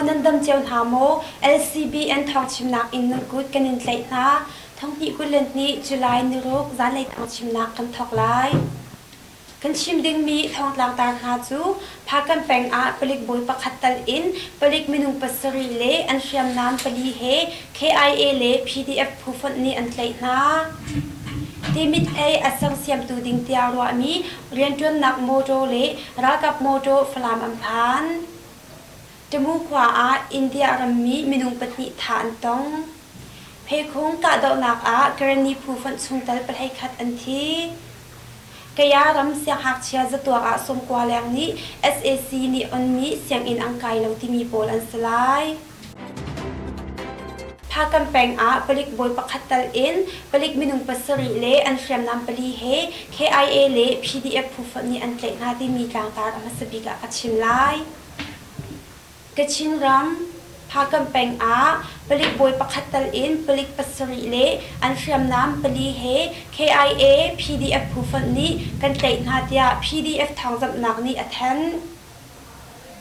Nan dam cio hna maw? LCBN thawngchimnak in nan kut kan in tlaih hna. Thonghnih 22 July niruk zanlei thawngchimnak kan thawk lai. Kan chim dingmi thawngtlangtar hna cu Phakanh peng ah palik bawi pakhat tal in palik minung pasarih le an hriamnam pali he KIA le PDF phu fonh nih an tlaih hna. Timit hlei a sersiamtu ding tiah ruahmi rianṭuannak mawṭaw le ralkap mawṭaw Falam an phan. Tamu khua ah India rammi minung pahnih thah an tong. Phekhung kahdohnak ah Karenni phu fonh chungtel pahleikhat an thi. Kaya ram sianghngakchia zatuak ah sawmkua leng nih sac nih onmi sianginn an kai lo timi pawl an si lai. Phakam peng ah palik bawi pakhat tal in palik minung pasarih le an hriamnam pali he KIA le PDF phu fonh nih an tlaih hna timi tlangtar a hmasa bik ah ka chim lai. Kachin ram, Phakam peng ah palik bawi pakhat tal in palik pasarih le an hriamnam pali he KIA PDF phu fonh nih kan tlaih hna tiah PDF thawngzamhnak nih a thanh.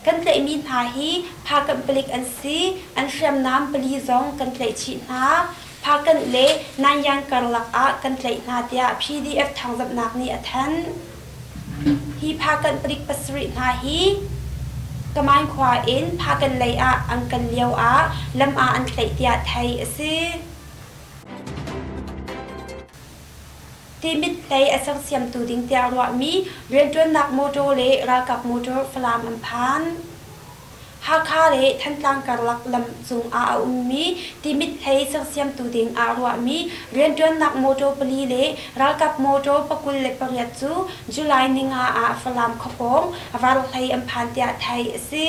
Kan tlaihmi hna hi Phakanh palik an si. An hriamnam pali zong kan tlaih chih hna. Phakanh le Nanyang karlak ah kan tlaih hna tiah PDF thawngzamhnak nih a thanh. Hi Phakanh palik pasarih hna hi Kamain khua in Phakanh lei ah an kal lio ah lam ah an tlaih tiah theih a si. Timit hlei a sersiamtu ding tiah ruahmi rianṭuannak mawṭaw le ralkap mawṭaw Falam an phan. Hakha le Thantlang karlak lam cungah a ummi Timit hlei sersiamtu ding ah ruahmi rianṭuannak mawṭaw pali le ralkap mawṭaw 28 cu July ninga ah Falam khuapawng Varhlei an phan tiah theih a si.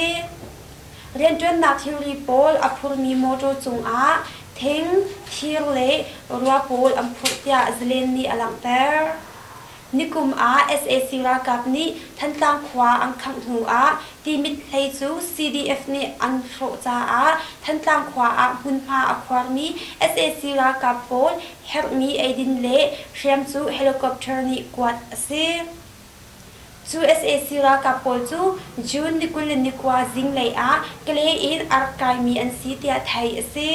Rianṭuannak thilri pawl a phurmi mawṭaw cungah thing, thir le rua pawl an phurh tiah Zalen nih a langhter. Nikum ah sac ralkap nih Thantlang khua an khangh hnu ah Timit hlei cu CDF nih an hrawh caah Thantlang khua ah hmunhma a khuarmi sac ralkap pawl herhmi eidin le hriam cu helicopter nih kuat a si. Cu sac ralkap pawl cu June ni 29 zinglei ah Kalay in a rak kaimi an si tiah theih a si.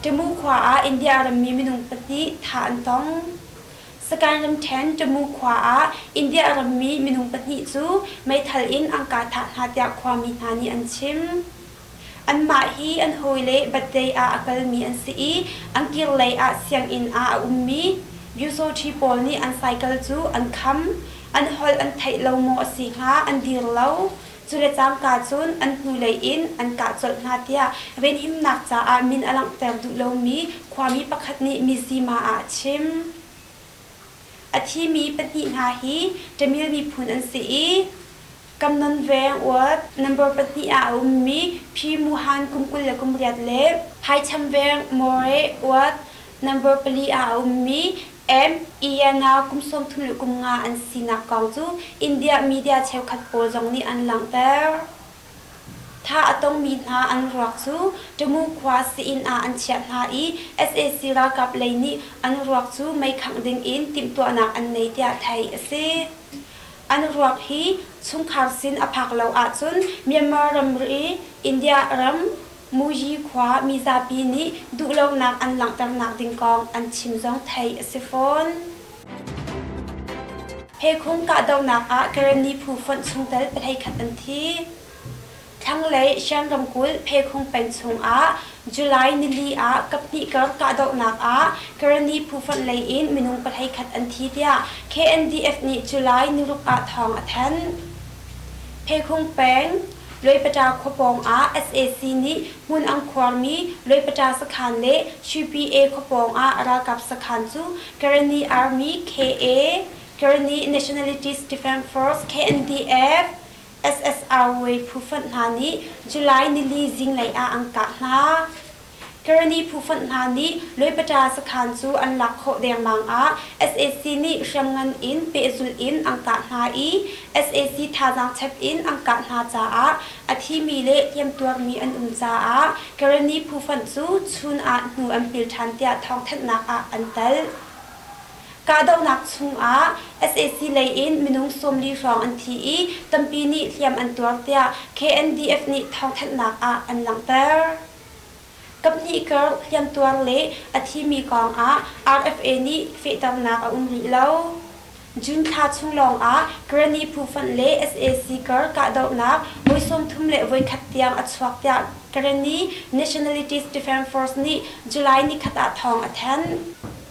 Tamu khua ah India rammi minung pahnih thah an tong. Sagaing ramṭhen Tamu khua ah India rammi minung pahnih cu meithal in an kah thah hna tiah khuami hna nih an chim. Anmah hi an hawile birthday ah a kalmi an si i an kirlei ah sianginn ah a ummi Pyusawṭhi pawl nih an cycle cu an kham. An holh an theih lo maw a si hnga, an dir lo. Cu le cangka cun an hnulei in an kah colh hna tiah venhimnak caah min a langhter duh lomi khuami pakhat nih Mizzima ah a chim. A thimi pahnih hna hi Tamil miphun an si i Kamnon veng uat number pahnih ah a ummi Phi Muhan kum 28 le Phaicham veng More uat number pali ah a ummi M. Iyana kum 35 an sinak kong cu India media cheukhat pawl zong nih an langhter. Thah a tongmi hna an ruak cu Tamu khua sii-inn ah an chiah hna i sac ralkap lei nih an ruak cu meikhangh ding in timhtuahnak an nei tiah theih a si. An ruak hi chungkhar sin a phak lo ahcun Myanmar ramri India ram Muyi khua mizapi nih duhlonak an langhternak ding kong an chim zong theih a si fawn. Phekhung kahdohnak ah Karenni phu fonh chungtel pahleikhat an thi. Thlanglei Shan ramkulh Phekhung peng chungah July nili ah kaphnih kar kahdohnak ah Karenni phu fonh lei in minung pahleikhat an thi tiah KNDF nih July niruk ah thawng a thanh. Phekhung peng Luaipata khua pawng ah sac nih hmun an khuarmi Luaipata sakhan le Shwe khua pawng ah ralkap sakhan cu Karenni Army KA, Karenni Nationalities Defence Force KNDF, SSR phu fonh hna nih July nili zinglei ah an kah hna. Karenni phu fonh hna nih Luaipata sakhan cu an lak khawh dengmang ah sac nih hriamngan in pehzulh in an kah hna i sac thazaang chep in an kah hna caah a thimi le hliamtuarmi an um caah Karenni phu fonh cu chun ah hnu an pil ṭhan tiah thawngthanhnak ah an telh. Kahdohnak chungah sac lei in minung 40 hrawng an thi i tampi nih hliam an tuar tiah KNDF nih thawngthanhnak ah an langhter. Kaphnih kar hliamtuar le a thimi kong ah RFA nih fehternak a um rih lo. June thla chung lawngah Granny phufonh le sac kar kahdohnak voi 31 tiang a chuak tiah Karenni Nationalities Defence Force nih July nikhat ah thawng a thanh.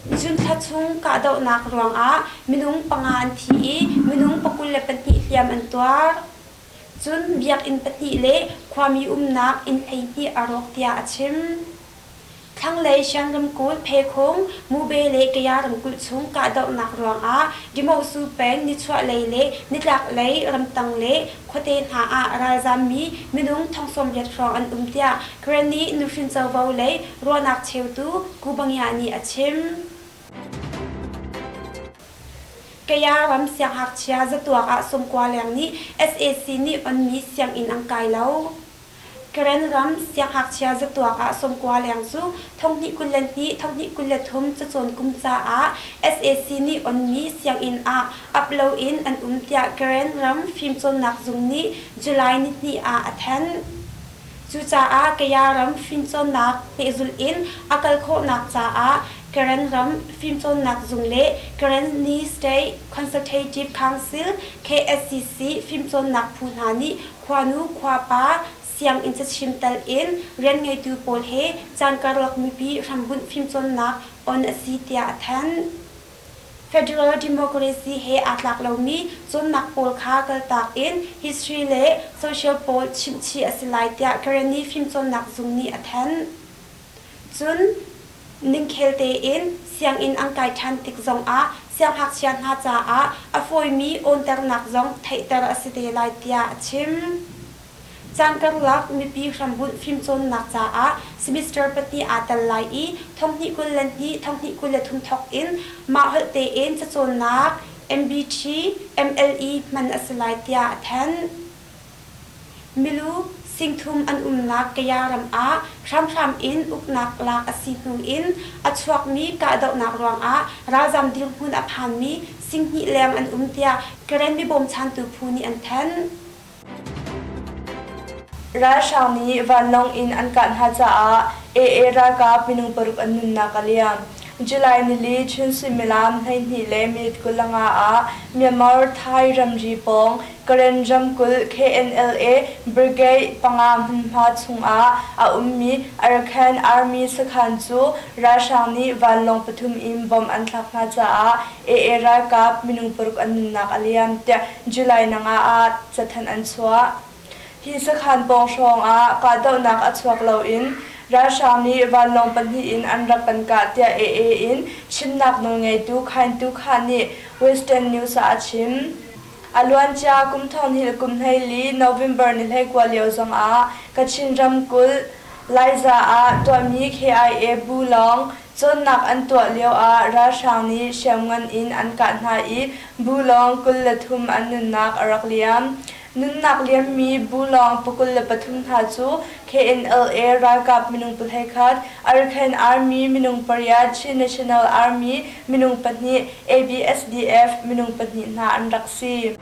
June thla chung kahdohnak ruangah minung panga an thi i minung 22 hliam an tuar. Cun biakinn pahnih le khuami umnak inn 12 a rawk tiah a chim. Thlanglei Shan ramkulh Phekhung, Mube le Kaya ramkulh chung kahdohnak ruangah Dimosu peng nichuahlei le nitlaklei ramtang le khuate hna ah ralzammi minung thong 80 hrawng an um tiah Karenni nuhrin covo lei ruahnak cheutu Ku Bangya nih a chim. Kaya ram siangngakchia zatuak ah 90 leng nih sac nih onmi sianginn an kai lo. Karen ram siangngakchia zatuak ah 90 leng cu 2022 2023 cacawn kum caah sac nih onmi sianginn ah ap loin an um tiah Karen ram fimcawnnak zung nih July nihnih ah a thanh. Cucaah Kaya ram fimcawnnak pehzulh in a kal khawhnak caah Karen ram fimcawnnak zung le Karenni State Consultative Council KSCC fimcawnnak phu hna nih Khuanu khuapa sianginn cachim tal in rianngeitu pawl he caan karlak mipi hrambunh fimcawnnak on a si tiah a thanh. Federal democracy he aa tlak lomi cawnnak pawl kha kaltak in history le social pawl chimhchih a si lai tiah Karenni fimcawnnak zung nih a thanh. Cun ningkhel tein sianginn an kai ṭhan tik zongah siangngakchia hna caah a fawimi awnternak zong theihter a si te lai tiah a chim. Caan karlak mipi hrambunh fimcawnnak caah semester pahnih aa tel lai i 2022 2023 thawk in mah holh tein cacawnnak MBT, MLE hman a si lai tiah a thanh. Milu 3000 an umnak Kaya ram ah hramhram in uknak lak a si hnu in a chuakmi kahdohnak ruangah ralzam dirhmun a phanmi 2000 leng an um tiah Karen mibawmchantu phu nih an thanh. Ralhrang nih vanlawng in an kah hna caah AA ralkap minung paruk an nunnak a liam. July nili chun suimilam 12 le minute 25 ah Myanmar Thai ramri pawng Karen ramkulh KNLA Brigade panga hmunhma chungah a ummi Arakan Army sakhan cu ralhrang nih vanlawng pathum in bomb an thlak hna caah AA ralkap minung paruk an nunnak a liam tiah July nanga ah cathanh an chuah. Hi sakhan pawng hrawng ah kahdohnak a chuak loin ralhrang nih vanlawng pahnih in an rak kan kah tiah AA in chimnak nawlngeitu Khain Tu Kha nih Western News ah a chim. A luancia kum thonghnih kum 14 November ni 19 lio zongah Kachin ramkulh Laiza ah tuahmi KIA bu lawng cawnnak an tuah lio ah ralhrang nih hriamngan in an kah hna i bu lawng 23 an nunnak a rak liam. Nunnak liammi bu lawng 23 hna cu KNLA ralkap minung 11, Arakan Army minung pariat, Chin National Army minung pahnih, ABSDF minung pahnih hna an rak si.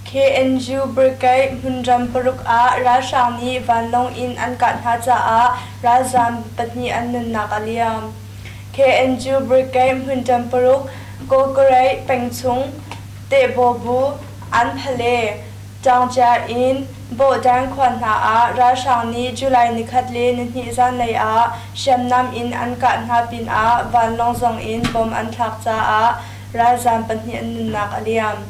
KNU Brigade hmunram paruk ah ralhrang nih vanlawng in an kah hna caah ralzaam pahnih an nunnak a liam. KNU Brigade hmunram paruk Kawkareih pengchung Tehbawbu, Anphale, Ṭaungcia in Bawhdan khua hna ah ralhrang nih July nikhat le nihnih zanlei ah hriamnam in an kah hna pinah vanlawng zong in bomb an thlak caah ralzaam pahnih an nunnak a liam.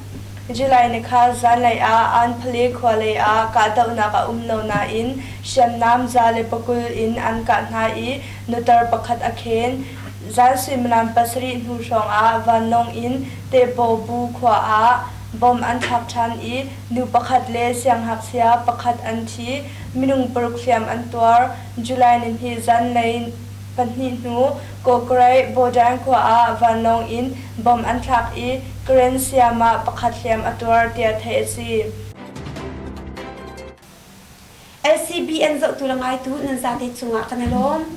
July nikhat zanlei ah Anphale khua lei ah kahdohnak a um lo nain hriamnam 120 in an kah hna i nutar pakhat a khen. Zan suimilam pasarih hnu hrawngah vanlawng in Tehbawbu khua ah bomb an thlak ṭhan i nu pakhat le siangngakchia pakhat an thi, minung paruk hliam an tuar. July nihnih zanlei pahnih hnu Kawkareih Bawdan khua ah vanlawng in bomb an thlak i Karen sayamah pakhat hliam a tuar tiah theih a si. LCBN zohtu le ngaitu nan zate cungah kan i lawm.